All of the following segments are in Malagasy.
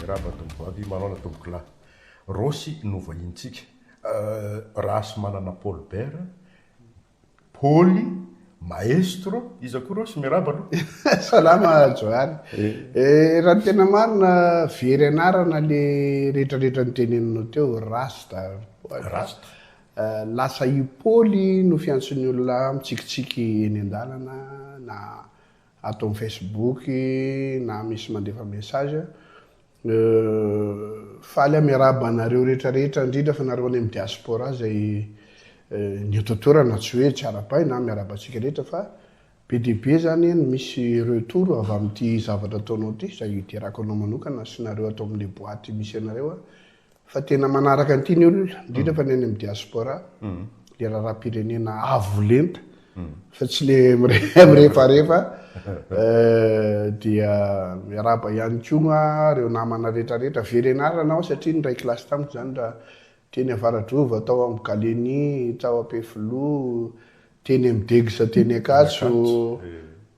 Miarahaba tompovavy, manaona tompokolahy. Rossy no vahintsika. Rahasimanana Paul Bert, Paoly, Maestro, iza koa Rossy? Miarahaba aloha. Salama Johary. Eh, raha ny tena marina, very anarana le retraretra noteneninao teo, Rasta. Rasta. Lasa i Paoly no fiantson'ny olona mitsikitsiky eny an-dalana na ato amin'ny Facebook na misy mandefa message. Faly aho miarahaba anareo rehetra rehetra indrindra fa nareo any amin'ny diaspora izay ny eto an-toerana tsy hoe tsy arahabaina miarahaba antsika rehetra fa be dia be izany no misy retour avy amin'ity zavatra ataonao ity izay hiderako anao manokana sy nareo ato amin'ilay boite misy anareo a Fa tena manaraka an'ity ny olona, indrindra fa ny any amin'ny diaspora, le raharaham-pirenena avo lenta, fa tsy le mirefarefa, dia miarahaba ihany koa ireo namana rehetra rehetra, very anarana aho satria niray kilasy tamiko izany raha teny Avaradrova, tao amin'ny Gallieni, tao Ampefiloha, teny amin'ny Degs teny Ankatso.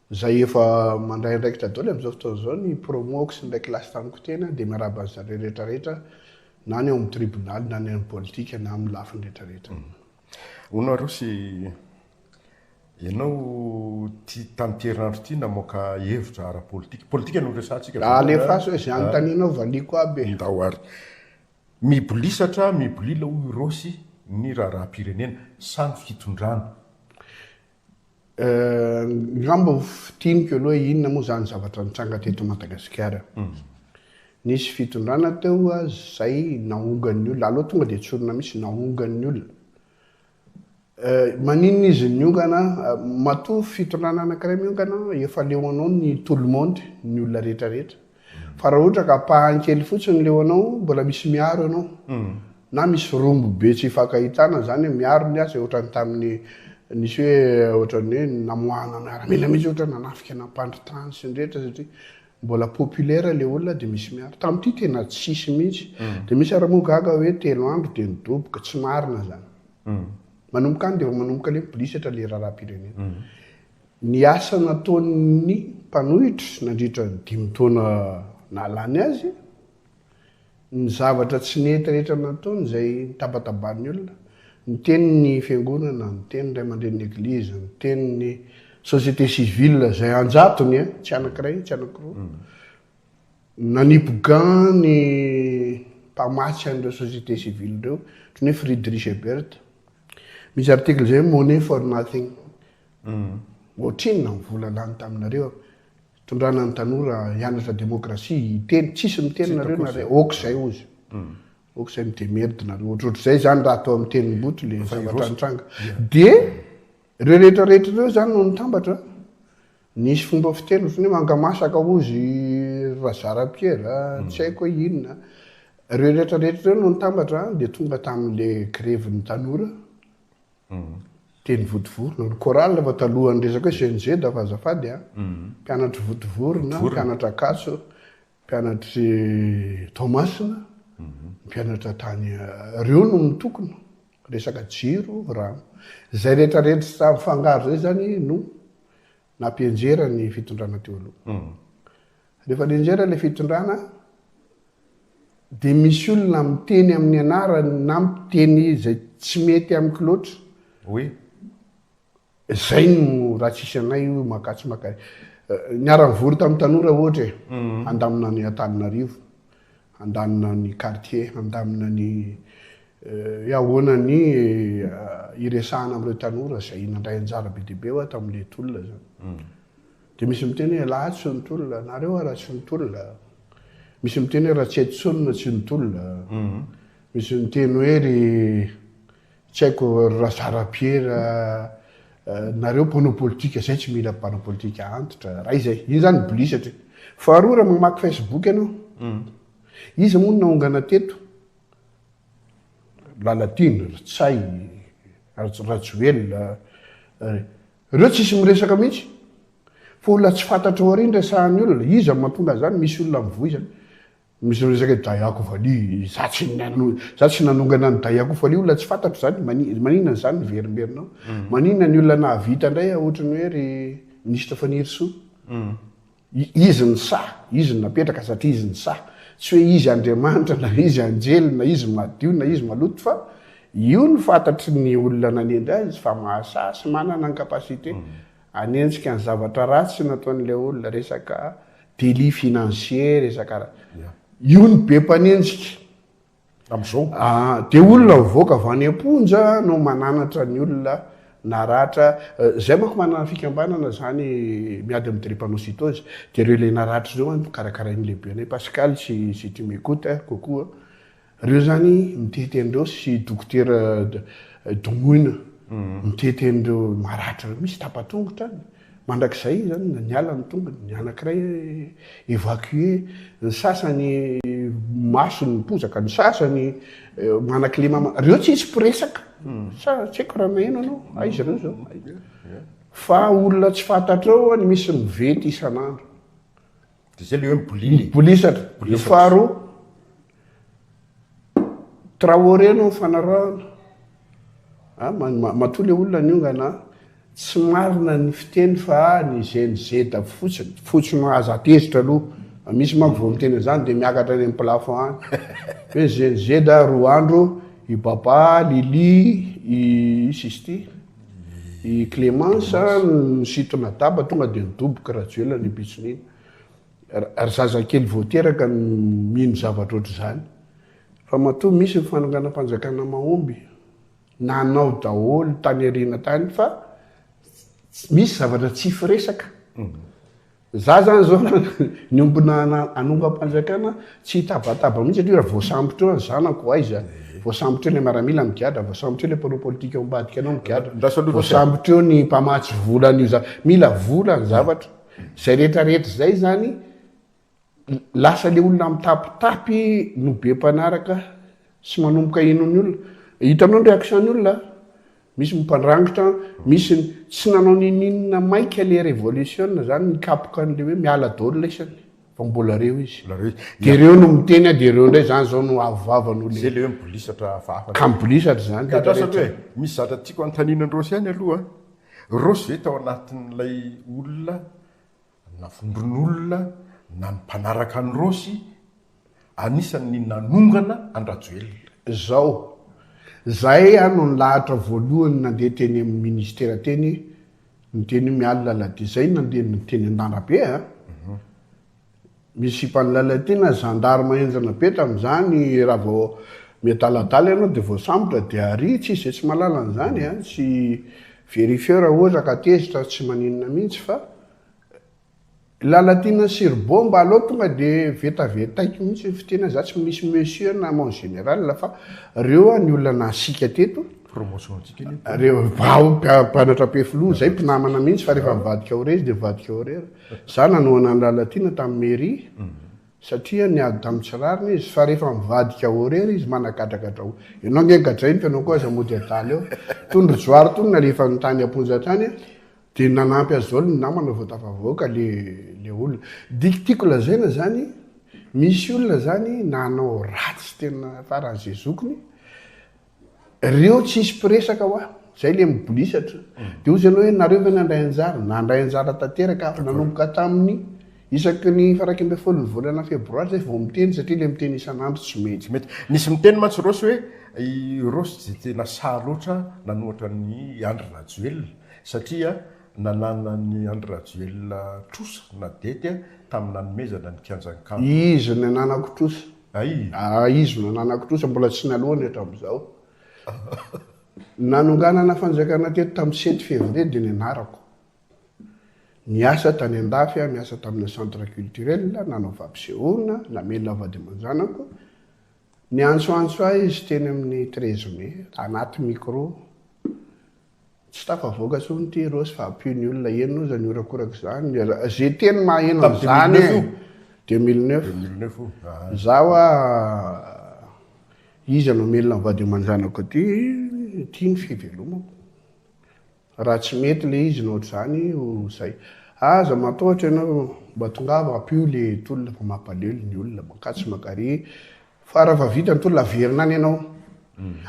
Izay efa mandray andraikitra daholo amin'izao fotoana izao ny promo-ko sy ny iray kilasy tamiko tena dia miarahaba an-dry zareo rehetra rehetra na ny ao amin'ny tribonaly na ny any amin'ny politika na amin'ny lafiny rehetra rehetra. Hono Arosy, ianao ity tamin'ity herinandro ity namoaka hevitra ara-politika, politika no resahantsika voalohany an! Alefaso hoe izay anontanianao valiako aby e! Ndao ary. Mibolisatra, mibolila hoy Rossy ny raharaham-pirenena sa ny fitondrana? Angamba ho fintiniko aloha hoe inona moa izany zavatra nitranga teto Madagasikara. Nisy fitondrana teo izay naongan'ny olona, aleo tonga dia tsorina mihitsy, naongan'ny olona. Maninona izy niongana? Matoa fitondrana anankiray miongana, efa leo anao ny tout le monde, ny olona rehetra rehetra. Fa raha ohatra ka ampahany kely fotsiny leo anao, mbola misy miaro ianao. Na misy rombo be tsy ifankahitana zany hoe miaro ny azy, ohatran'ny tamin'ny nisy hoe ohatran'ny hoe namoahana miaramila mihitsy ohatra nanafika nampandry tany sy ny rehetra satria mbola populaire le olona dia misy miaro. Tamin'ity tena tsisy mihitsy. Dia misy ary moa gaga hoe telo andro dia nidoboka, tsy marina zany. Manomboka any dia efa manomboka le mibolisatra le raharaham-pirenena. Ny asa nataon'ny mpanohitra nandritra ny dimy taona nahalany azy, ny zavatra tsy nety rehetra nataony izay nitabataban'ny olona, niteny ny fiangonana, niteny ny ray aman-drenin'ny eglizy, niteny ny société civile izay an-jatony, tsy anankiray, tsy anankiroa. Nanipy gant ny mpamatsy an'ireo société civile ireo, ohatran'ny hoe Friedrich Ebert. Misy article izay hoe money for nothing. Ohatrinona ny vola lany taminareo hitondrana ny tanora hianatra demokrasia, hiteny, tsisy miteny nareo na ray, ok zay ozy. Ok zay mi-demerde nareo, ohatrohatr'izay zany raha atao amin'ny tenim-boto le zavatra nitranga. De ireo rehetra rehetra ireo zany no nitambatra, nisy fomba fiteny ohatran'ny hoe mangamasaka ozy Razara Pierre, tsy haiko hoe inona. Ireo rehetra rehetra ireo no nitambatra de tonga tamin'le grevin'ny tanora. Teny Vontovorona, ny chorale fa talohan'ny resaka hoe CNG da fa azafady a, mpianatr'i Vontovorona, mpianatra Ankatso, mpianatr'i Toamasina, mpianatra tany, ireo no mitokona, resaka jiro, rano. Izay rehetra rehetra mifangaro izay zany no nampianjera ny fitondrana teo aloha. Rehefa nianjera ilay fitondrana Dia misy olona miteny amin'ny anarany na miteny izay tsy mety amiko loatra. Hoe? Izay no raha tsisy anay io makatsy maka. Niara-nivory tamin'ny tanora ohatra e. Handamina ny Antananarivo, handamina ny quartier, handamina ny hoe ahoana ny hiresahana amin'ireo tanora izay nandray anjara be dia be hoa tamin'ilay tolona izany. Dia misy miteny hoe elah tsy nitolona, nareo ara tsy nitolona. Misy miteny hoe Ratsiaitsonina tsy nitolona. Misy miteny hoe ry tsy haiko ry Razara Pierre nareo mpanao politika, zay tsy mila mpanao politika antitra, ray zay. Iny zany mibolisatra e. Faharoa raha mamaky Facebook ianao, iza moa no naongana teto? Lalatiana, ry Ntsay, Rajoelina, Ireo tsisy miresaka mihitsy. Fa olona tsy fantatrao ary ny resahan'ny olona. Iza no mahatonga an'izany? Misy olona mivoy izany. Misy miresaka hoe Dayako Vali, za tsy za tsy nanongana an'i Dayako Vali, olona tsy fantatro izany. Maninona izany miverimberina ao? Maninona ny olona nahavita indray ohatran'ny hoe ry Minisitra Fanirisoa? Izy no sahy, izy no napetraka satria izy no sahy. Tsy hoe izy Andriamanitra na izy anjely na izy madio na izy maloto fa io no fantatry ny olona nanendry azy fa mahasahy sy manana ny capacité hanenjika ny zavatra ratsy nataon'ilay olona, resaka délit financier, resaka io no be mpanenjika. Amin'izao. Ah, dia olona mivoaka avy any am-ponja no mananatra ny olona naratra. Izay manko manana fikambanana izany miady amin'ny drépanocytose. Dia ireo ilay naratra ireo an, karakarain'ny lehibenay Pascal si si tu m'écoutes hein, coucou an. Ireo izany mitety an'ireo sy dokotera Domoina mitety an'ireo maratra ireo. Misy tapa-tongotra any. Mandrakizay zany na niala ny tongony, ny anakiray évacué, ny sasany masony miposaka, ny sasany manakilema, reo tsisy mpiresaka, sa tsy haiko raha naheno anao, aiza reo zao, fa olona tsy fantatrao any misy mivety isan'andro. De zay le hoe mibolila e. Mibolisatra. Ny faharoa, Traoré no nifanarahana. Ah, matoa le olona niongana, tsy marina ny fiteny fa ny Gen Z fotsiny, fotsiny aza tezitra aloha, fa misy manko vao miteny an'izany dia miakatra any amin'ny plafond any. Hoe Gen Z 2 andro, i Baba, Lily, i iza izy ity? I Clémence nisintona daba tonga dia nidoboka Rajoelina ny ampitson'iny. Ry zazakely vao teraka no mino zavatra ohatr'izany. Fa matoa misy ny fanonganam-panjakana mahomby, nanao daholo tany aoriana tany fa misy zavatra tsy firesaka. Za zany zao niombona hanongam-panjakana tsy hitabataba mihitsy satria raha voasambotra eo ny zanako aiza, voasambotra eo ilay miaramila migadra, voasambotra eo ilay mpanao politika ao ambadika anao migadra, voasambotra eo ny mpamatsy vola an'io zavatra, mila vola ny zavatra. Izay rehetra rehetra izay zany lasa le olona mitapitapy no be mpanaraka sy manomboka henoin'ny olona. Hitanao ny réaction ny olona? Misy ny mpandrangitra, misy ny tsy nanao ninoninona maika le révolution zany nikapoka an'le hoe miala daholo lesany fa mbola reo izy. Mbola reo izy. De reo no miteny de reo ndray zany zao no avo vava noho le. Zay le hoe mibolisatra hafahafa. Ka mibolisatra zany Ka andraso aloha e, misy zavatra tiako anontaniana an'i Rossy ihany aloha. Rossy ve tao anatin'ilay olona na vondron'olona na ny mpanaraka an'i Rossy anisan'ny nanongana an-dRajoelina. Zao, zahay aho no nilahatra voalohany nandeha teny amin'ny ministera teny niteny hoe miala Laladiana, zay nandeha teny an-dàlambe a, misy sipan'i Lalatiana, gendarme henjana be tamin'izany, raha vao miadaladala ianao dia voasambotra dia ary, tsisy izay tsy mahalala an'izany a, tsy verifier raha ohatra ka tezitra tsy maninona mihitsy fa Lalatiana sy ry Bomba aleo tonga de vetavetaiko mihitsy ny fiteny za tsy misy monsieur na mon général fa reo a ny olona nasiaka teto Promotion antsika anie. Reo vao mpianatra Ampefiloha zay mpinamana mihitsy fa rehefa mivadika ho rery de mivadika ho rery. Za nanohana an'i Lalatiana tamin'ny mairie satria niady tamin'ny tsy rariny izy fa rehefa mivadika ho rery izy managadragadra olona. Ianao ange gadrainy fa ianao koa aza mody adala eo. Tony ry Johary tony nalefany tany am-ponja tany a. Dia nanampy azy daholo ny namana vao tafavoaka le le olona. Dik tiako lazaina zany, misy olona zany nanao ratsy tena faran'izay zokiny, reo tsisy mpiresaka hoa, zay le mibolisatra. Dia hozy ianao hoe nareo ve nandray anjara? Nandray anjara tanteraka aho, nanomboka tamin'ny isaky ny faha 11 ny volana febroary zay vao miteny satria le miteny isan'andro tsy mety. Tsy mety. Nisy miteny mantsy Rossy hoe i Rossy tsy dia tena sahy loatra nanohatra an'i Andry Rajoelina. Satria nananan'i Andry Rajoelina trosa na dette tamin'ny nanomezana ny kianjan'i Kanto. Izy no nananako trosa. Ay! Ah, izy no nananako trosa, mbola tsy naloany hatramin'izao. Nanonganana fanjakana teto tamin'ny sept février dia nianarako. Niasa tany andafy aho, niasa tamina centre culturel, nanao fampisehoana, namelona vady aman-janako. Niantsoantso ahy izy teny amin'ny 13 mai, anaty micro. Tsy tafavoaka tsony ity Rossy fa ampio ny olona heno zany horakoraka zany ze teny maheno an'izany e 2009 za hoa iza no hamelona ny vady aman-janako aty ity ny fivelomako raha tsy mety le izy na ohatr'izany ho zay aza matahotra ianao mba tongava ampio le tolona fa mampalelo ny olona mankatsy mankary fa raha vao vita ny tolona averina any ianao.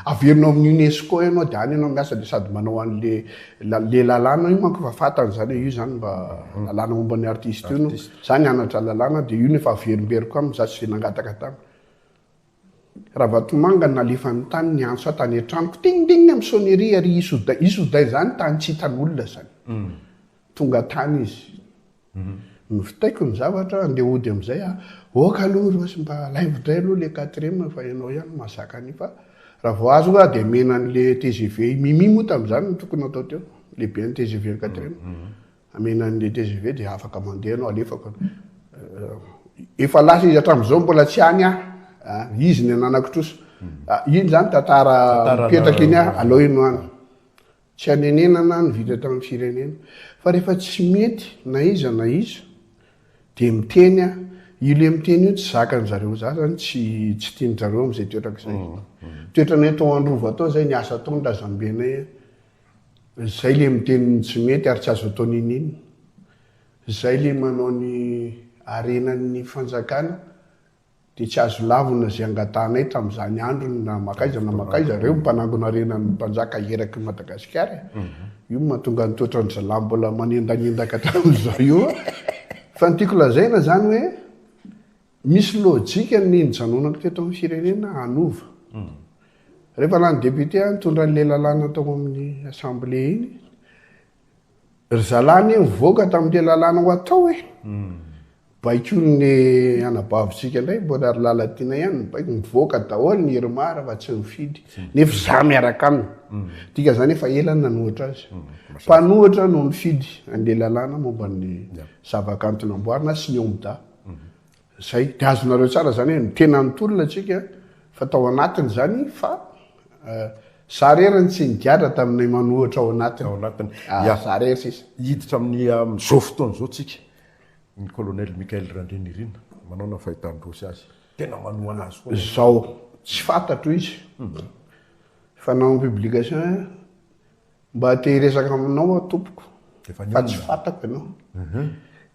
Averina ao amin'ny UNESCO ianao dia any ianao miasa dia sady manao an'le le lalàna io manko efa fantany zany hoe io zany mba lalàna momba ny artiste io no za nianatra lalàna dia io no efa averimberiko aminy za tsy dia nangataka taminy. Ravatomanga nalefany tany niantso ahy tany an-tranoko ding ding amin'ny sonnerie ary Isoudain Isoudain zany tany tsy hitan'olona zany. Tonga tany izy. Novitaiko ny zavatra, andeha hody amin'izay aho. Ok aloha ry Rossy, mba alaivo indray aloha ilay quatrième fa ianao ihany no mahazaka an'io fa raha vao azo aho dia omena an'ilay tgv. I Mimi moa tamin'izany no tokony hatao teo, lehiben'ny tgv ny quatrième. Omena an'ilay tgv dia afaka mandeha ianao, alefako. Efa lasa izy hatramin'izao mbola tsy any aho. Izy ny ananako trosa. Iny izany tantara mipetraka iny aho, aleo ino any. Tsy hanenenana ny vita tamin'ny firenena. Fa rehefa tsy mety na iza na iza dia miteny aho. Io le miteny io tsy zakan'ny zareo. Za zany tsy tsy tian-dry zareo amin'izay toetrako izay. Toetranay tao Androva tao zay niasa tao ny razambenay. Zay le miteny ny tsy mety ary tsy azo atao n'inon'inona. Zay le manao ny harenan'ny fanjakana. Dia tsy azo lavina izay angatahanay tamin'izany androny na mankaiza na mankaiza, ireo mpanangona harenan'ny mpanjaka eraky Madagasikara e. Io no mahatonga ny toetran-dry zalahy mbola manendanendaka hatramin'izao io an. Fa ny tiako lazaina izany hoe misy lojika ny nijanonako teto amin'ny firenena hanova. Rehefa lany député aho nitondra an'ilay lalàna tao amin'ny assemblée iny, Ry zalahy anie nivoaka tamin'ilay lalàna ho atao e! Baikoin'ny anabavintsika indray mbola ry Lalatiana ihany no baiko, mivoaka daholo ny IRMAR fa tsy mifidy, nefa za miaraka aminy. Dika zany efa ela ny nanohitra azy. Mpanohitra no nifidy an'ilay lalàna momba ny zavakanto namboarina sy ny OMDA. Zay, dia azonareo tsara zany hoe tena nitolona tsika fa tao anatiny zany fa za rery no tsy nigadra taminay manohitra ao anatiny. Ao anatiny. Ah, Ya. za rery sisa. Hiditra amin'ny amin'izao fotoana izao tsika. Ny colonel Michael Randrianirina, manaona ny fahitan'i Rossy azy? Tena manohana azy foana. Zao, tsy fantatro izy. Fa nanao publication aho, mba te hiresaka aminao aho tompoko, fa tsy fantako ianao.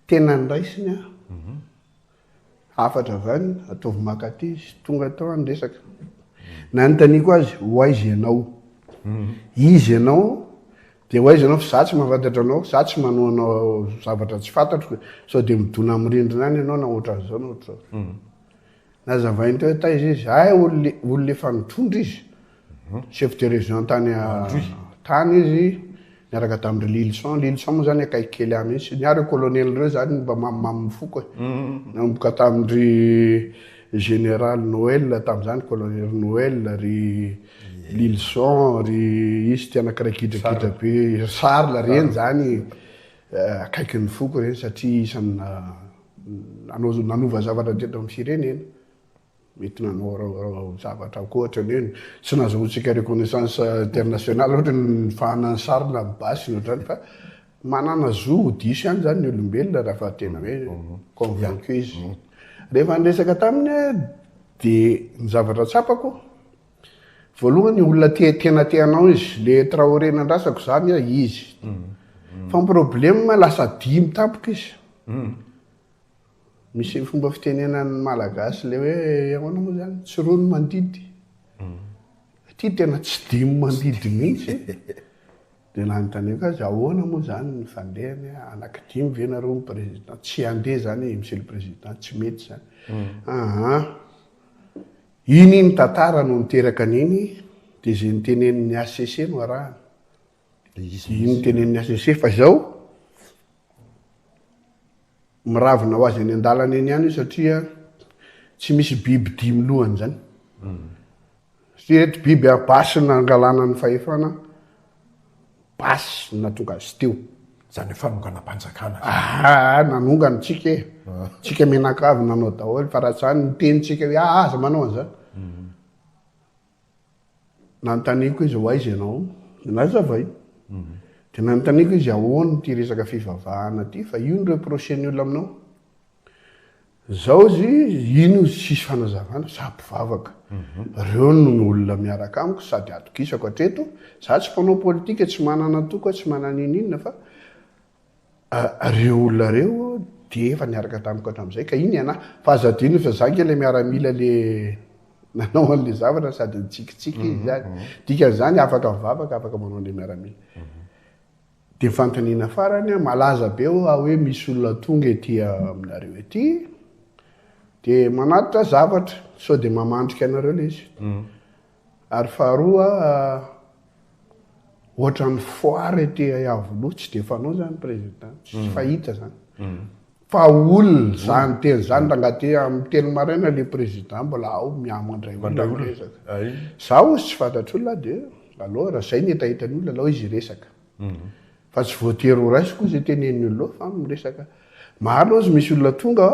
Tena niraisiny aho. Hafatra avy any, ataovy mankaty izy. Tonga tao aho niresaka. Nanontaniako azy, ho aiza ianao? Iza ianao? Dia ho aiza ianao fa za tsy mahafantatra anao, za tsy manohanao zavatra tsy fantatro, sao dia midona amin'ny rindrina any ianao na ohatran'izao na ohatr'izao. Nazavainy teo hoe taiza izy, hay olona olona efa nitondra izy, chef de région tany tany izy, niaraka tamin-dry Lilison, Lilison moa zany akaiky kely ahy mihitsy, ny ahy ireo colonel ireo zany mba mamimamin'ny foko e, nanomboka tamin-dry général Noël tamin'izany, colonel Noël, ry Lilison, ry izy ity anankiray gidragidra be, Charles, ireny zany akaikin'ny foko ireny satria isan'ny Nanao nanova zavatra teto amin'ny firenena. Mety nanao zavatra koa ohatra ny hoe tsy nazahoantsika reconnaissance internationale ohatra ny nifahanan'ny sary na ny basy ny ohatr'izany fa manana zo ho diso ihany izany ny olombelona raha fa tena hoe convaincu izy. Rehefa niresaka taminy aho dia ny zavatra tsapako, voalohany olona te tena te hanao izy, le Traoré nandrasako izany izy. Fa ny problème lasa dimy tampoka izy. Misy fomba fitenenan'ny Malagasy ilay hoe ahoana moa izany? Tsy roa no mandidy. Ity tena tsy dimy mandidy mihitsy. Dia nanontaniako azy, ahoana moa izany ny fandehany? Anaky dimy ve nareo ny président? Tsy handeha izany monsieur le président, tsy mety izany. Aa. Iny ny tantara no niteraka an'iny, dia izay notenenin'ny HCC no arahana. Iny no tenenin'ny HCC fa izao miravina ho azy eny an-dalana eny ihany io satria tsy misy biby dimy lohany izany. Satria ireto biby a, basy nangalana ny fahefana, basy no nahatonga azy teo. Izany hoe fanonganam-panjakana. Ah, nanongana tsika e. Tsika mianakavy nanao daholo fa raha tsy izany niteny tsika hoe ah, aza manao an'izany. Nanontaniako izy ho aiza ianao? Nazavainy. Dia nanontaniako izy ahoana ity resaka fivavahana ity fa io no reprocher-n'ny olona aminao. Zao izy, iny ozy tsisy fanazavana, za mpivavaka. Reo no olona miaraka amiko sady atokisako hatreto. Za tsy mpanao politika, tsy manana antoko aho, tsy manana inoninona fa Reo olona reo dia efa niaraka tamiko hatramin'izay ka iny anah. Fa aza adino fa za nge le miaramila le. Nanao an'ilay zavatra sady nitsikitsiky izy izany. Dikan'izany afaka mivavaka, afaka manao an'ilay miaramila. Dia ny fanontaniana farany, malaza be hoa hoe misy olona tonga ety aminareo ety dia manatitra zavatra, sao dia mamandrika anareo ilay izy. Ary faharoa, ohatran'ny foire ety Iavoloha, tsy dia fanao izany président, tsy fahita izany. Fa olona zany teny zany rangaha ty amin'ny telo maraina le président mbola ao miha mandray olona miresaka. Za ozy tsy fantatr'olona de aleo raha zay ny hetahetan'ny olona aleo izy hiresaka. Fa tsy voatery ho raisiko zay tenenin'ny olona eo fa miresaka. Marina ozy misy olona tonga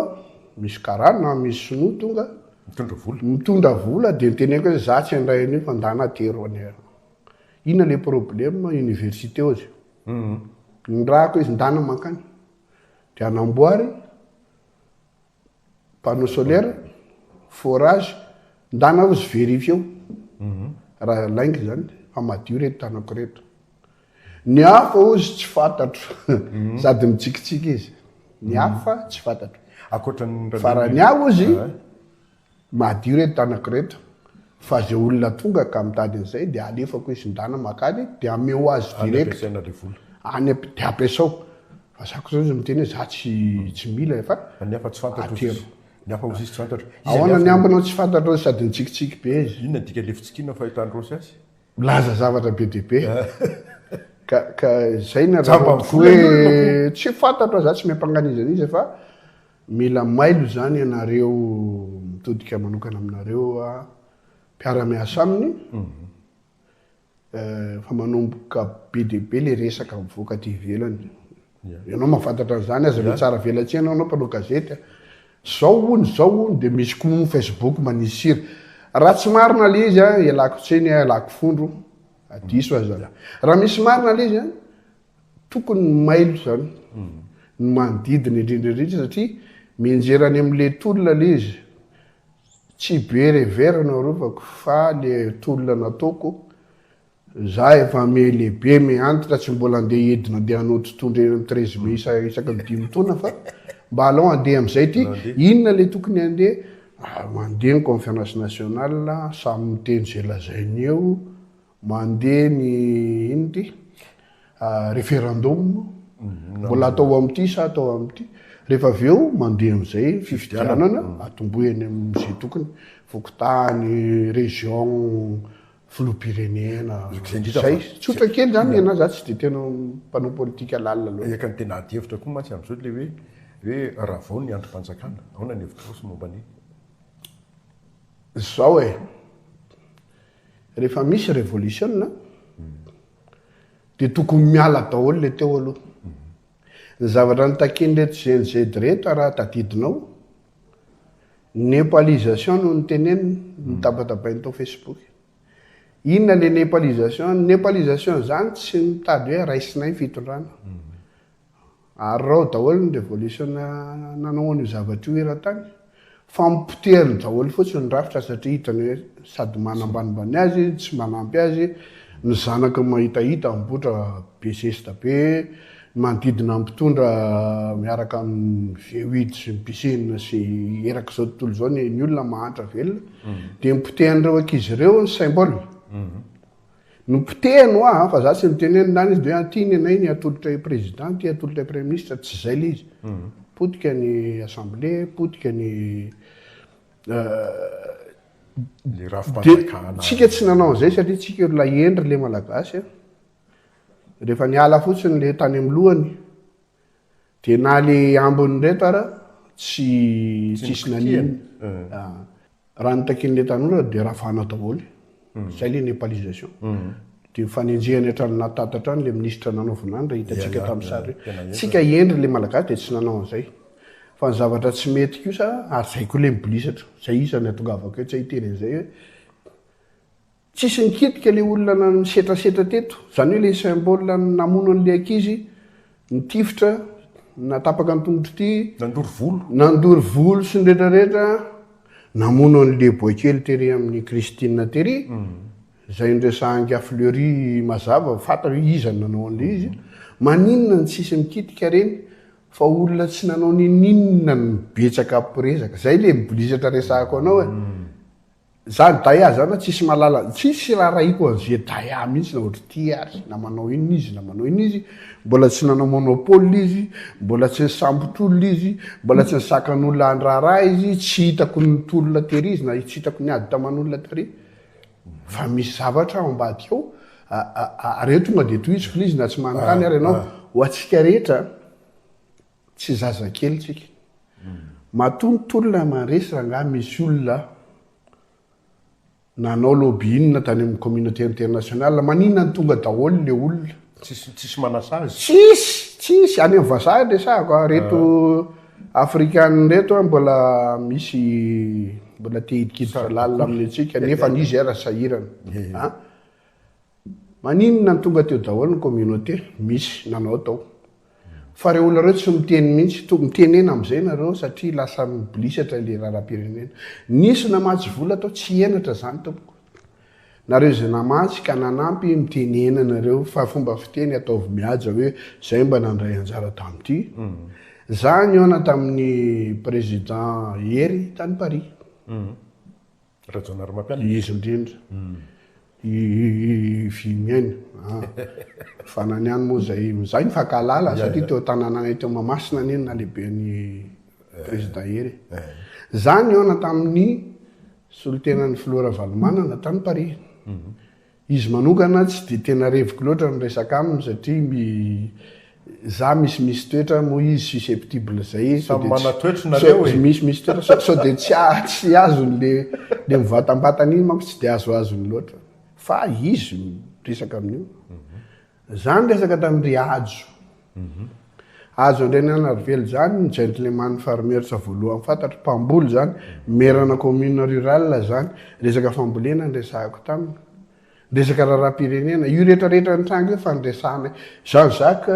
misy karana misy sinoa tonga Mitondra vola. Mitondra vola de niteneniko hoe za tsy handray an'io fa ndana atero any. Inona le problème université ozy. Nirahako izy ndana mankany. Dia anamboary panneau solaire, forage, ndana ozy verifieo raha lainga izany fa madio reto tanako reto. Ny hafa ozy tsy fantatro sady mitsikitsiky izy. Ny hafa tsy fantatro. Ankoatran'ny Fa raha ny ahy ozy Madio reto tanako reto fa ze olona tonga ka mitady an'izay de alefako izy ndana makany de ameo azy direct Any ampiasaina le vola. Any amp de ampiasao fa za kosa zao miteny hoe za tsy tsy mila fa Ny hafa tsy fantatro atero. izy. Ny hafa ozy izy tsy fantatro. Iza ny Ahoana hafa ny ambinao tsy fantatrao sady nitsikitsiky be izy. Inona ny dikan'le fitsikiana fahitan'i Rossy azy? Milaza zavatra be dia be. Ka ka zay ny Jamba araraotiko mivola ny olona hoe ko. tsy fantatro za tsy miampanga an'iza n'iza fa Mila mailo izany ianareo mitodika manokana aminareo mpiara-miasa aminy fa manomboka be dia be le resaka mivoaka aty ivelany. Ianao mahafantatra an'izany aza le tsara velatsihy ianao anao mpanao gazety a. Zao hono, zao hono dia misy koa moa facebook manisy sira. Raha tsy marina le izy a, ialako tsiny a, ialako fondro, diso aza. Raha misy marina le izy a, Tokony ny mailo zany ny manodidina indrindra indrindra satria mianjera any amle tolona le izy, tsy be revers no arovako fa le tolona nataoko, za efa me lehibe me antitra tsy mbola andeha hiedina andeha hanao tontondro eny am 13 mai isa isaky ny dimy taona fa mba alao andeha amzay ty, inona le tokony andeha, mandeha ny conférence nationale samy miteny ze lazainy eo, Mandeha ny inona ity? Référendum, mbola atao amin'ity sa atao amin'ity? Rehefa avy eo mandeha amin'izay fifidianana, atombohy eny amin'izay tokony, fokontany, région, filoham-pirenena, zay. Tsotra kely zany ny anah, za tsy dia tena mpanao politika lalina loatra. Eka ny tena ady hevitra koa mantsy amin'izao ilay hoe hoe ravao ny andrim-panjakana. Ahoana ny hevitrao sy momba an'iny? Zao e! Rehefa misy revolisiona dia tokony miala daholo le teo aloha. Ny zavatra notakian'ireto Gen Z ireto raha tadidinao, népalisation no noteneniny, notabatabainy tao Facebook. Inona le népalisation? Ny népalisation izany tsy mitady hoe raisinay ny fitondrana. Ary rao daholo ny revolisiona nanao an'io zavatra io eran-tany fa nopotehiny daholo fotsiny ny rafitra satria hitany hoe sady manambanimbany azy, tsy manampy azy, ny zanaka mahitahita mipoitra be zesta be, ny manodidina ny mpitondra miaraka amin'ny V-huit sy ny piscine sy erak'izao tontolo izao ny ny olona mahantra velona dia nopotehan'ireo ankizy ireo ny symbole. Nopotehiny hoa fa za tsy niteny hoe nilany izy de hoe aty ny anay ny atolotra président aty atolotra premier ministre tsy zay le izy. Potika ny assemblée, potika ny Ny rafi-panjakana. Tsika tsy nanao an'izay satria tsika olona hendry le malagasy a. Rehefa niala fotsiny le tany amin'ny lohany de na le ambiny reto ara tsy tsisy naninona. Raha ny takian'ilay tanora dia ravana daholo. Izay ilay népalisation. Dia nifanenjehany hatrany nahatata hatrany ilay minisitra nanaovana any raha hitantsika tamin'ny sary io. Tsika hendry ilay malagasy dia tsy nanao an'izay. Fa ny zavatra tsy mety kosa, ary izay koa ilay mibolisatra, izay isany ahatongavako eto, izay hiteny an'izay hoe, Tsisy nikitika le olona nisetrasetra teto, zany hoe le symbole namono an'le ankizy, nitifitra, natapaka ny tongotr'ity, Nandoro volo. nandoro volo sy ny retraretra, namono an'le boay kely tery amin'i Christine tery, zay niresahan'ingahy Fleury mazava, fantany hoe iza no nanao an'le izy, maninona no tsisy mikitika reny fa olona tsy nanao n'inon'inona no betsaka mpiresaka, zay le mibolisatra resahako anao e. Zany Daya zany tsisy mahalala, tsisy raharahiako an'ze Daya mihitsy na ohatr'ity ary, na manao inona izy na manao inona izy, mbola tsy nanao monopole izy, mbola tsy nisambotr'olona izy, mbola tsy nisakan'olona handraharaha izy, tsy hitako nitolona tery izy na tsy hitako niady taman'olona tery, fa misy zavatra ao ambadika ao, ary eo tonga de tohiziko le izy na tsy manontany ary ianao, ho antsika rehetra, Tsy zazakely tsika. Matoa ny tolona mandresy rangahy misy olona nanao lobbying tany amin'ny communauté internationale, maninona no tonga daholo le olona? Tsisy tsisy manasazy? Tsisy, tsisy, any amin'ny vazaha no resahako a, reto afrikana reto a mbola misy mbola te hidikiditra lalina amin'ny antsika nefa izy ara sahirana a. Maninona no tonga teo daholo ny communauté? Misy nanao tao. Fa reo olona reo tsy miteny mihitsy, to mitenena amizay nareo satria lasa mibolisatra le raharaham-pirenena. Nisy namatsy vola tao, tsy henatra zany tompoko. Nareo izay namatsy ka nanampy mitenena nareo fa fomba fiteny ataovy mihaja hoe zay mba nandray anjara tamin'ity. Za nihaona tamin'ny président Hery tany Paris. Rajaonarimampianina. Izy indrindra. I Vimiaina. Ah. Fa na ny any moa zay, zay nifankahalala satria teo an-tanànanay teo Mahamasina anie no nahalehibe an'i Président Hery e. Za nihaona tamin'ny solontenan'ny Filoha Ravalomanana tany Paris. Izy manokana tsy dia tena reviko loatra ny resaka aminy satria mi za misimisy toetra moa izy susceptible zay sao Samy dia tsy manan-toetra nareo sao e! misimisy toetra sao sao dia tsy a- tsy azony le le mivantambatana iny manko tsy dia azoazony loatra fa izy miresaka amin'io. Za niresaka tamin-dry Hajo. Hajo Andriananarivelo zany ny gentleman farmers voalohany fantatro, mpamboly zany, maire-na commune rurale zany, resaka fambolena no resahako taminy, resaka raharaham-pirenena, io rehetrarehetra nitranga io fa niresahanay, Jean Jacques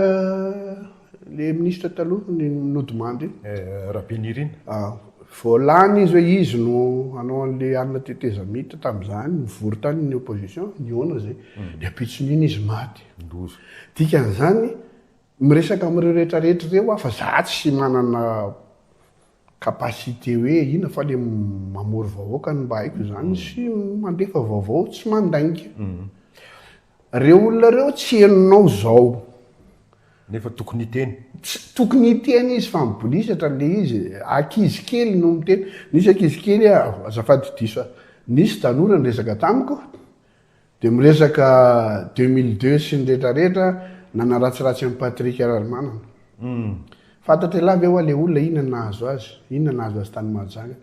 le ministre taloha ny nodimandry iny. Rabenirina. Vao lany izy hoe izy no hanao an'le alina tetezamita tamin'izany, nivory tany ny opposition, nihaona zay. Ny ampitson'iny izy maty. Loza. Dikan'izany, miresaka amin'ireo rehetrarehetra ireo aho fa za tsy manana capacité hoe inona fa le mamory vahoaka no mba haiko izany sy mandefa vaovao tsy mandainga. Reo olona reo tsy henonao zao. Nefa tokony hiteny. Tsy tokony hiteny izy fa mibolisatra le izy, ankizy kely no miteny, nisy ankizy kely azafady diso aho, nisy tanora niresaka tamiko de miresaka 2002 sy ny retraretra nanaratsiratsy an'i Patrick Raharimanana. Fantatr'ialahy ve hoa le olona inona nahazo azy, inona nahazo azy tany Mahajanga,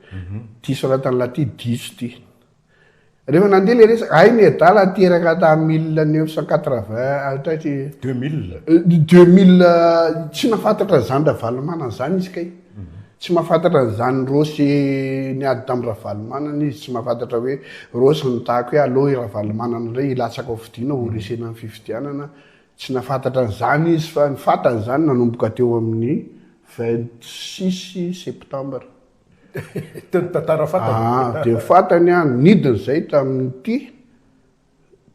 ty soratan'lah ty diso ty. Rehefa nandeha le resaka, hay ny adala teraka tamin'ny 1980 hatraty. 2000. 2000 tsy nahafantatra an'izany Ravalomanana izany izy kay. Tsy mahafantatra an'izany Rossy niady tamin'i Ravalomanana izy, tsy mahafantatra hoe Rossy nitaky hoe aleo i Ravalomanana indray hilatsaka ho fidiana ho resena amin'ny fifidianana. Tsy nahafantatra an'izany izy fa ny fantany izany nanomboka teo amin'ny 26 septembre. Teo ny tantara fantany. Ah, dia fantany an, nidina izay tamin'ity,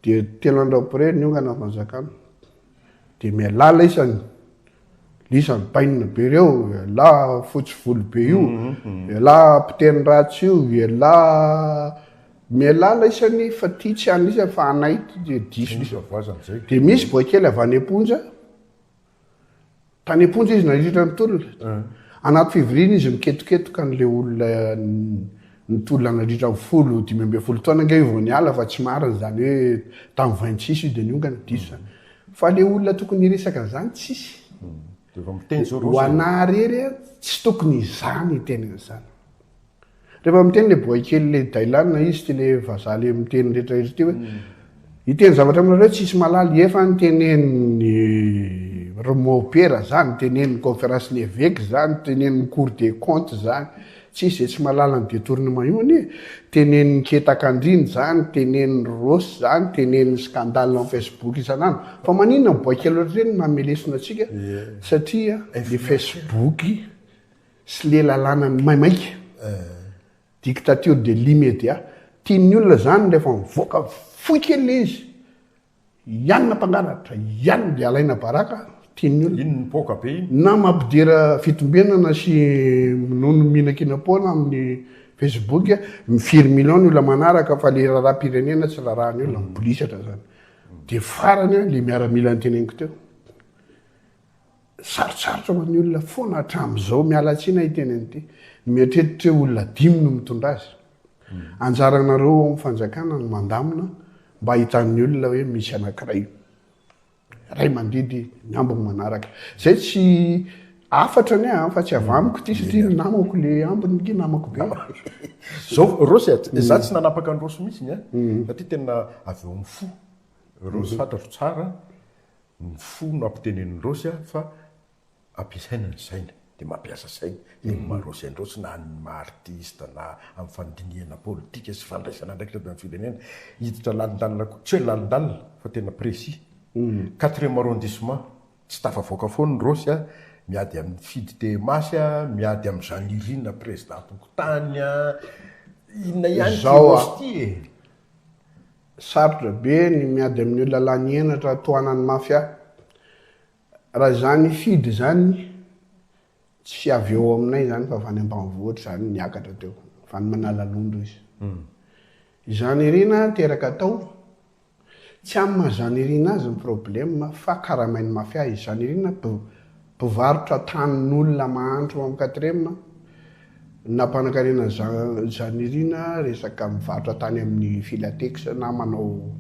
dia telo andro après niongana ny fanjakana. Dia mialà laisany, lisany bainina be ireo, ialà fotsy volo be io, ialà mpiteny ratsy io, ialà, mialà laisany fa ty tsy an'isany fa anay ty dia diso lisany. Dia misy boay kely avy any am-ponja, Tany am-ponja izy nandritra ny tolona. Anaty fivoriana izy miketoketoka an'ilay olona nitolona nandritra ny folo, 15 taona ange io vao niala fa tsy marina izany hoe tamin'ny 26 io dia niongana, diso izany. Fa ilay olona tokony hiresaka an'izany tsisy. Dia efa miteny izao Ho anà irery tsy tokony izaho no hiteny an'izany. Rehefa miteny le boay kely le Dailan izy ty le vazaha le miteny rehetra rehetra ty hoe hiteny zavatra aminareo tsisy mahalala efa niteneniny ry mopera za niteneniny conférence ny évêque za niteneniny cour des comptes za tsisy ze tsy mahalala ny détournement io anie teneniny ketakandriny za niteneniny Rossy za niteneniny scandale en Facebook isan'andro fa maninona ny boay kely ohatr'ireny no manome lesona antsika satria le Facebook sy le lalàna ny maimaika, dictature de l'immédiat, tian'ny olona zany rehefa mivoaka fohy kely le izy, ianona mpangalatra, ianona de alaina baraka, tian'ny olona. Iny mipoaka be iny. Na mampidera fitombenana sy minono mihinankinam-poana amin'ny. Facebook, firy millions ny olona manaraka fa le raharaham-pirenena tsy raharahan'ny olona, mibolisatra zany. De farany an, le miaramila noteneniko teo. Sarotsarotra ho an'ny olona foana hatramin'izao, miala tsiny aho hiteny an'ity, ny mieritreritra hoe olona dimy no mitondra azy. Anjaranareo ao amin'ny fanjakana ny mandamina mba hahitan'ny olona hoe misy anankiray ray mandidy ny ambiny manaraka. Zay tsy hafatra anie an, fa tsy avy amiko ity satria ny namako le ambiny nge namako be. Zao Rossy a, za tsy nanapaka an'i Rossy mihitsy an, satria tena avy eo amin'ny fo. Rossy fantatro tsara, Ny fo no ampitenenin'i Raosy a fa ampiasaina ny saina dia mampiasa saina dia ny maha Raosy an-dRaosy na ny maha artiste na amin'ny fandinihana politika sy fandraisana andraikitra avy amin'ny firenena hiditra lalindalina koa tsy hoe lalindalina fa tena précis quatrième arrondissement tsy tafavoaka foana ny Raosy a miady amin'ny Fidy Temasy a miady amin'i Jean Nirina président fokontany a inona ihany ity Raosy ity e. Sarotra be ny miady amin'ny olona lany henatra tohanan'ny mafia. Raha izany hifidy izany, tsy avy eo aminay izany fa avy any ambanivohitra izany niakatra teo, avy any Manalalondo izy. I Jean Nirina teraka tao, tsy amin'ny maha Jean Nirina azy ny problème fa karamain'ny mafia izy. Jean Nirina mpivarotra tanin'olona mahantra ao amin'ny quatrième, Nampanankarena Zanirina resaka mivarotra tany amin'ny Filatex na manao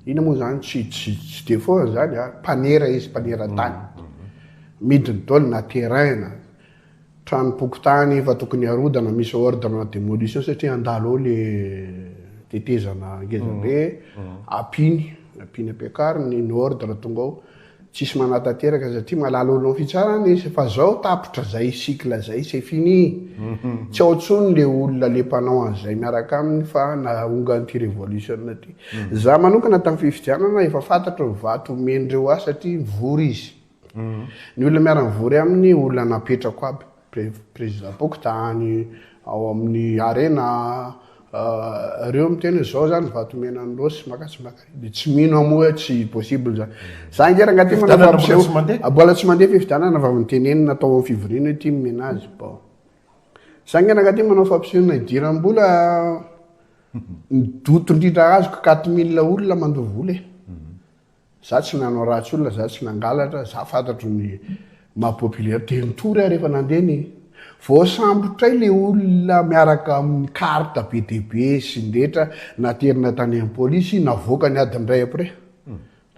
inona moa zany tsy tsy tsy défaut zany a, mpanera izy mpanera tany. Midiny daholo na terrain na tranom-pokontany efa tokony harodana misy ordre na démolition satria handalo ao le tetezana ngeza be, ampiany ampiany ampiakariny ny ordre tonga ao. Tsisy manatanteraka satria mahalala olona ao fitsarana izy fa zao tapitra zay cycle zay c'est fini tsy ao tsony le olona le mpanao an'izay miaraka aminy fa naongan'ity revolution ty za manokana tamin'ny fifidianana efa fantatro ny vato omen'ireo ahy satria mivory izy ny olona miara mivory aminy olona napetrako aby Président Pokontany, ao amin'ny Arena, reo miteny hoe zao zany vatomena an'i Rossy maka tsy maka de tsy mino aho moa hoe tsy possible zany. Za nge rangahy ty manao fampiseho, mbola tsy mandeha fifidianana fa vao nitenenina tao amin'ny fivoriana hoe ty nomena azy, bon. Za nge rangahy ty manao fampisehoana idiram-bola, ny doute indrindra azoko 4000 olona mandoa vola e. Za tsy nanao ratsy olona, za tsy nangalatra, za fantatro ny maha populaire, de nitory aho rehefa nandeha ny voasambotray le olona miaraka amin'ny carte be dia be sy ny rehetra naterina tany amin'ny polisy, navoaka ny adiny iray après.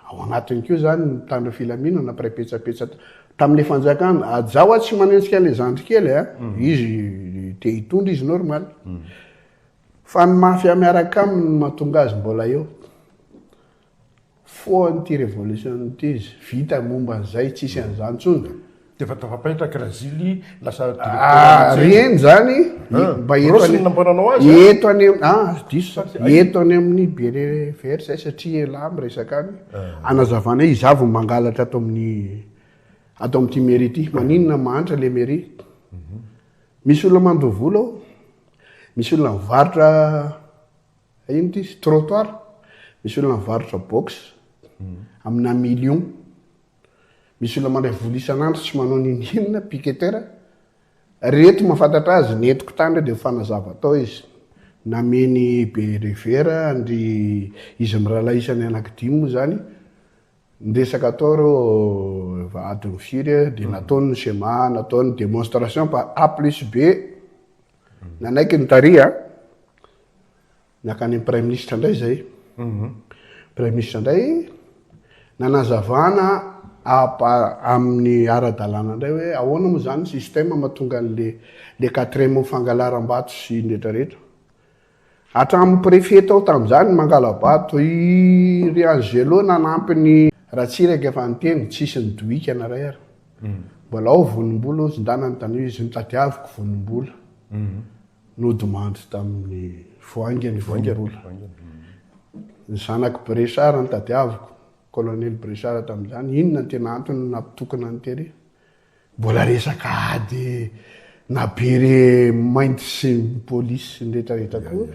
Ao anatiny koa zany ny mpitandro filaminana mpiray petsapetsa tamin'le fanjakana. Za hoa tsy manenjika an'le zandry kely a, izy te hitondra izy normal. Fa ny mafia miaraka aminy no mahatonga azy mbola eo. Fohano ity revolution ity izy, vita momba an'izay, tsisy an'izany intsony. Dia efa tafapetraka Razily lasa directeur Ah, reny zany, mba eto Rossy any, no namboaranao azy a? eto any, ah, diso za, eto any amin'ny Beret Vert zay satria elah miresaka any, anazavana hoe izaho vao mangalatra ato amin'ny, ato amin'ity mairie ity, maninona mahantra le mairie? Misy olona mandoa vola ao, misy olona mivarotra Inona ity izy? Trottoir. Misy olona mivarotra box amina million. Misy olona mandray vola isan'andro tsy manao n'inon'inona, piqueteur. Reto mahafantatra azy, nentiko tany ireo dia nifanazava tao izy. Nameny be revers an-dry izy mirahalahy isany anankidimy moa izany. Niresaka tao ireo efa adiny firy dia nataony ny schéma, nataony démonstration par A plus B. Nanaiky ny tary a. Nankany amin'ny praiminisitra indray izay. Praiminisitra indray nanazavana amin'ny ara-dalàna indray hoe ahoana moa izany ny système mahatonga an'le le quatrième ho fangalaram-bato sy ny rehetra rehetra. Hatramin'ny préfet tao tamin'izany mangala-bato, i ry Angelo nanampy ny Ratsiraka efa niteny, tsisy nidohika na iray ary. Mbola ao Vonimbola ozy ndana nitany izy notadiaviko Vonimbola. Nodimandry tamin'ny Voaingana i Vonimbola. Ny zanak'i Brechard notadiaviko, colonel Brechard tamin'izany, inona no tena antony nampitokona an'i Terry? Mbola resaka ady na beret mainty sy ny polisy sy ny rehetrarehetra koa.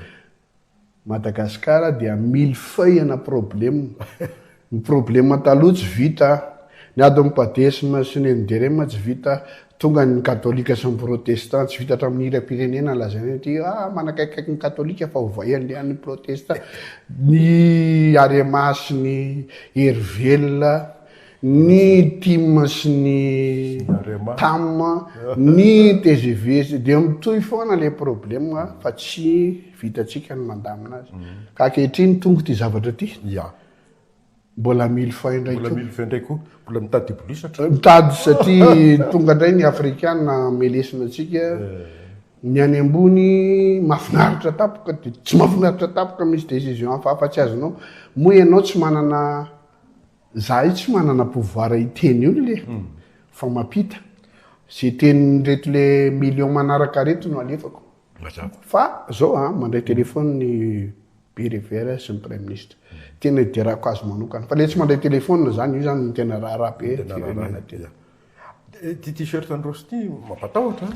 Madagascar dia mille feuille ana problème. Ny problème taloha tsy vita, ny adin'ny padesm sy ny mdrm tsy vita, Tonga ny katolika sy ny protestant, tsy vita hatramin'ny hiram-pirenena lazaina hoe ity ah manakaikikaiky ny katolika fa ovay an'le an'ny protestant. Ny Arema sy ny Hery Velona, ny tim sy ny tam, ny tgv sy, dia mitohy foana le problème fa tsy vitantsika ny mandamina azy. Ka ankehitriny tonga ity zavatra ity. Ya. Mbola mille fois indray koa. Mbola mille fois indray koa. Mbola mitady hibolisatra. Mitady satria tonga indray ny afrikana melesina antsika. Ny any ambony mahafinaritra tampoka dia tsy mahafinaritra tampoka misy décision hafahafa tsy azonao. Moa ianao tsy manana, za io tsy manana pouvoir hiteny olona e, fa mampita. Ze tenin'ireto le millions manaraka reto no alefako. Mazava. Fa zao an, mandray téléphone ny Be revers sy ny praiminisitra. Tena iderako azy manokana. Fa le tsy mandray téléphone zany, io zany no tena raharaha be Tena raharaha firenena ty. Ya. Ity t-shirt an'i Rossy ity mampatahotra an!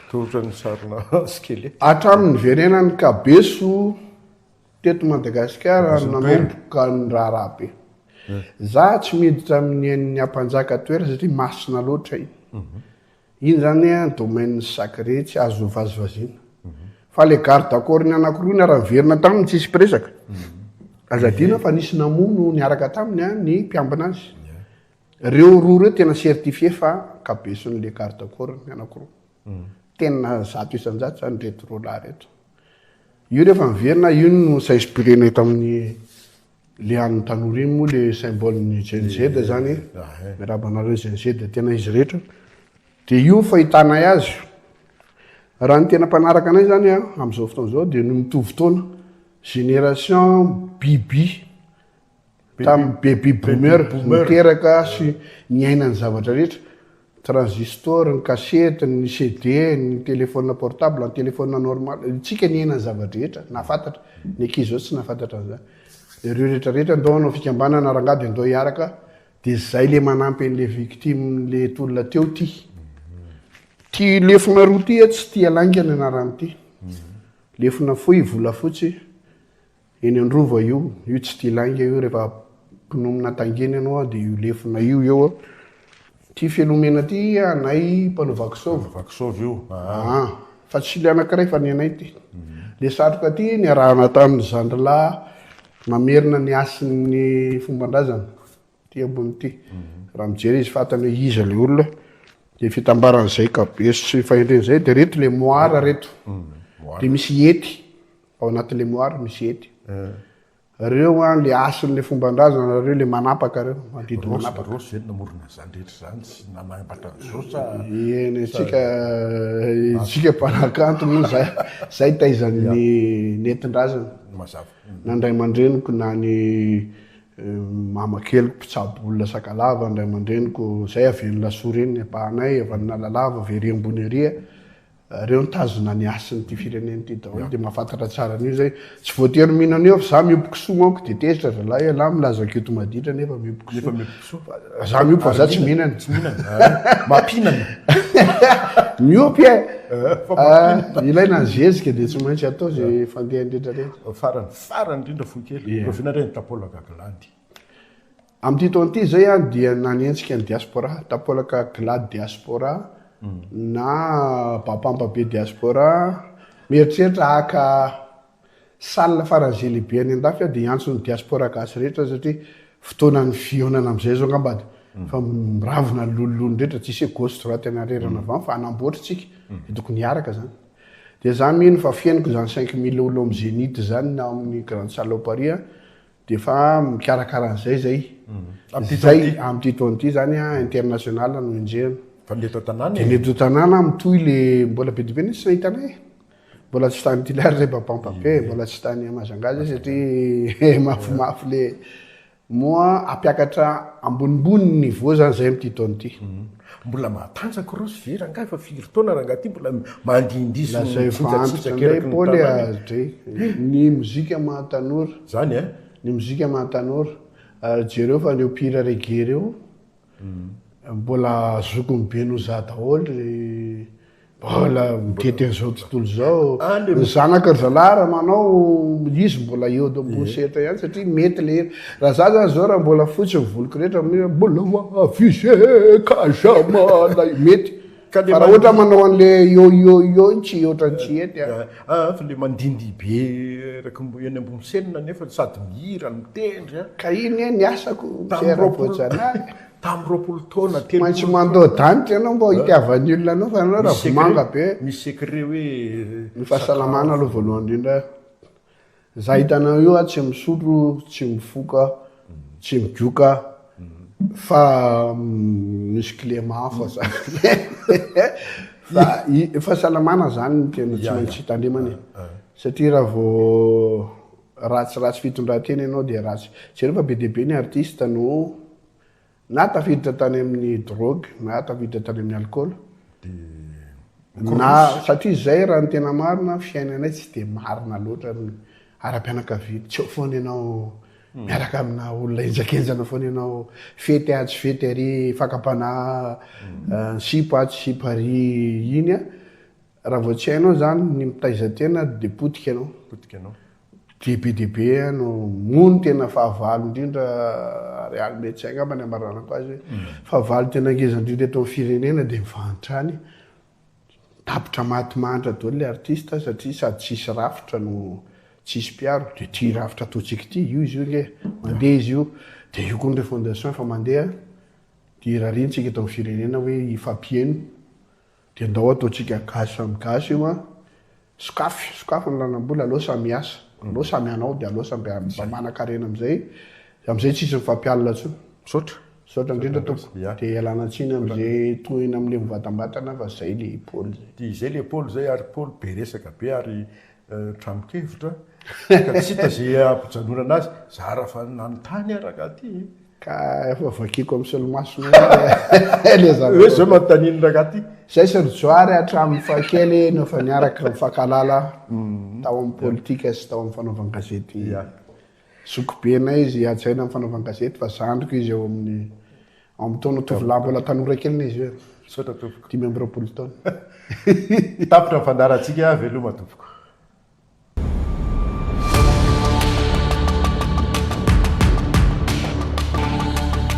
Toa ohatran'ny sarina squelette. Hatramin'ny niverenan'i Kabeso teto Madagasikara no nanomboka ny raharaha be. Za tsy miditra amin'ny an'ny Ampanjaka toerana satria masina loatra iny. Iny zany an domaine sacré tsy azo vazivaziana. Fa le garde corps ny anakiroa niara-niverina taminy tsisy mpiresaka. Aza adino fa nisy namono niaraka taminy an ny mpiambina azy. Reo roa reo tena certifié fa kabeson'le garde corps ny anakiroa. Tena 100% zany reto roa lahy reto. Io rehefa miverina io no s'inspirer-nay tamin'ny Le an'ny tanora iny moa le symbole ny Gen Z zany e. Miarahaba anareo Gen Z tena izy rehetra. De io ny fahitanay azy. Raha ny tena mpanaraka anay zany a, amin'izao fotoana izao dia ny mitovy taona. Génération BB. Tamin'ny baby boomer niteraka sy niaina ny zavatra rehetra. Transistor, ny kasety, ny CD, ny téléphone portable, ny téléphone normal, tsika niaina ny zava-drehetra, nahafantatra, ny ankizy zao tsy nahafantatra an'izany. De reo rehetra rehetra ndao hanao fikambanana rangaha de ndao hiaraka, de zay le manampy an'le victime le tolona teo ty. Ty lefona roa ty tsy tia lainga ny anaran'ity. Lefona fohy volafotsy. Eny Androva io, io tsy tia lainga io, rehefa mpinoamina tangena ianao dia io lefona io eo an. Ity felomena ity anay mpanao vakisôva. Vakisôva io, aa. Fa tsy ilay anankiray fa ny anay ity. Le satroka ity niarahana tamin'ny zandrilahy mamerina ny hasin'ny fomban-drazana. Ity ambony ity. Raha mijery izy fantany hoe iza ilay olona. Dia fitambaran'izay kabeso sy fahendrena izay dia reto le moara reto. Dia misy hety. Ao anaty le moara misy hety. Reo an le hasin'le fomban-drazana reo le manapaka reo, mandidy manapaka. Rossy ve no namorona an'izany rehetra izany sy nanambatra an'izao sa? Eny antsika antsika mpanakanto moa zay zay taizan'ny nentin-drazana. Mazava. Na ny ray aman-dreniko na ny mamakeliko mpitsabo olona sakalava, ny ray aman-dreniko zay avy eny Lasora eny ny ampahanay, avy any Analalava, avy ery ambony ery. Reo nitazona ny hasin'ity firenena ity daholo dia mahafantatra tsara an'io zay. Tsy voatery mihinana io fa za miompy kisoa manko dia tezitra zalahy ialahy milaza gioto maditra nefa miompy kisoa. Nefa miompy kisoa. Za miompy fa za tsy mihinana. Tsy mihinana. Mampihinana. Miompy e. Ah, ilaina ny zezika dia tsy maintsy atao zay fandehany rehetra rehetra. Farany, farany indrindra fohy kely. Rahoviana indray ny Tapola Gagalandy? Amin'ity taona ity izay an dia nanenjika ny diaspora, tapolaka Glad diaspora na Bapampa be diaspora, mieritreritra haka salle faran'izay lehibe any andafy aho dia hiantso ny diaspora gasy rehetra satria fotoanan'ny fihaonana amin'izay izao angamba fa miravona ny lololony rehetra, tsisy hoe gauche droite en arrière en avant fa hanamboatra isika dia tokony hiaraka izany. Dia za mino fa feniko izany 5000 olona ao amin'ny Zenith izany na ao amin'ny grande salle ao Paris an, Dia efa mikarakara an'izay zay. Amin'ity Zay taona ity? amin'ity taona ity zany an, international no enjehina. Fa ny eto an-tanàna Dia e? ny eto an-tanàna mitohy le, mbola be dia be ny tsy nahita anay e. Mbola tsy tany Toliara zay Bapampa be, mbola tsy tany Majunga zay satria mafimafy le, moa hampiakatra ambonimbony ny niveau zany zay amin'ity taona ity. Mbola mahatanjaka Rossy ve rangahy fa firy taona rangahy ty mbola mandihindihy sy Lazaiko fa antitra mitsinjatsinjaka indray eraky ny Paoly tanàna a, e. dre. Ny mozika mahatanora. Zany eh? Ny mozika mahatanora. Ary jereo fa ireo mpihira reggae ireo, mbola zokiny be noho za daholo ry mbola mitety an'izao tontolo izao. Ny zanaky ry zalahy raha manao izy mbola eo ambony sehatra ihany satria mety le hira. Raha za zany zao raha mbola fotsy ny voloko rehetra amin'io mbola ho avy ze ka jamana mety. Ka le Fa raha ohatra manao an'le io io io iny tsy ohatran'ny tsy hety a. Ah, fa le mandindihy be eraky ny eny ambony scène nefa sady mihira no mitendry a. Ka iny e ny asako, Tamin'ny misera 20 voajanahary. tamin'ny 20 taona, Maintsy 30 mandoa danitra ianao mba hitiavan'ny olona anao fa ianao raha Misy vomanga secret, be. misy secret hoe Ny fahasalamana aloha voalohany indrindra. Za hitanao io aho tsy misotro, tsy mifoka, tsy migoka fa misy kilema hafa zany. Fa i fahasalamana zany no tena tsy maintsy tandremana e. Satria raha vao ratsiratsy fitondran-tena ianao dia ratsy. Jereo fa be dia be ny artiste no Na tafiditra tany amin'ny drogue na tafiditra tany amin'ny alikaola. Na satria izay raha ny tena marina fiainanay tsy dia marina loatra amin'ny ara-pianakaviana. Tsy eo foana ianao miaraka amina olona henjakenjana foana ianao, fety atsy fety ary, fakam-panahy, sipa atsy sipa ary iny an. Raha vao tsy hainao izany ny mitaiza tena dia potika ianao. Potika ianao. Dia be dia be no, moa ny tena fahavalo indrindra ary aly mety tsy hay angamba ny hamaranako azy hoe fahavalo tena ngeza indrindra eto amin'ny firenena dia ny fahantrany. Tapitra maty mahantra daholo ilay artiste satria sady tsisy rafitra no tsisy mpiaro. Dia ity rafitra ataontsika ity, io izy io ange, mandeha izy io. Dia io koa ny refondation efa mandeha. Dia irariantsika eto amin'ny firenena hoe hifampiheno. Dia ndao ataontsika gasy samy gasy io an! Sokafy, sokafy ny lalam-bola, aleo samy hiasa, aleo samy hanao dia aleo samy mba manan-karena amin'izay, amin'izay tsisy mifampialona intsony. Misaotra. Misaotra indrindra tompoko. Dia ialana tsiny amin'izay tohina amin'ilay mivantambatana fa izay ilay Paoly izay. Dia izay ilay Paoly izay ary Paoly be resaka be ary tranon-kevitra ka tsy hita izay hampijanonana azy. Zara fa nanontany aho rangahy ity e. Ka efa vakiko amin'ny solomasony hoe le zavatra. Hoe zao manontanian'ny rangahy ty. Zay sy ry Johary hatramin'ny fahakely no efa niaraka nifankahalala tao amin'ny politika sy tao amin'ny fanaovan-gazety. Zokibenay izy hajaina amin'ny fanaovan-gazety fa zandriko izy eo amin'ny ao amin'ny taona tovolahy mbola tanora kely anie izy io e. Misaotra tompoko. 25 taona. Tapitra ny fandaharantsika, veloma tompoko.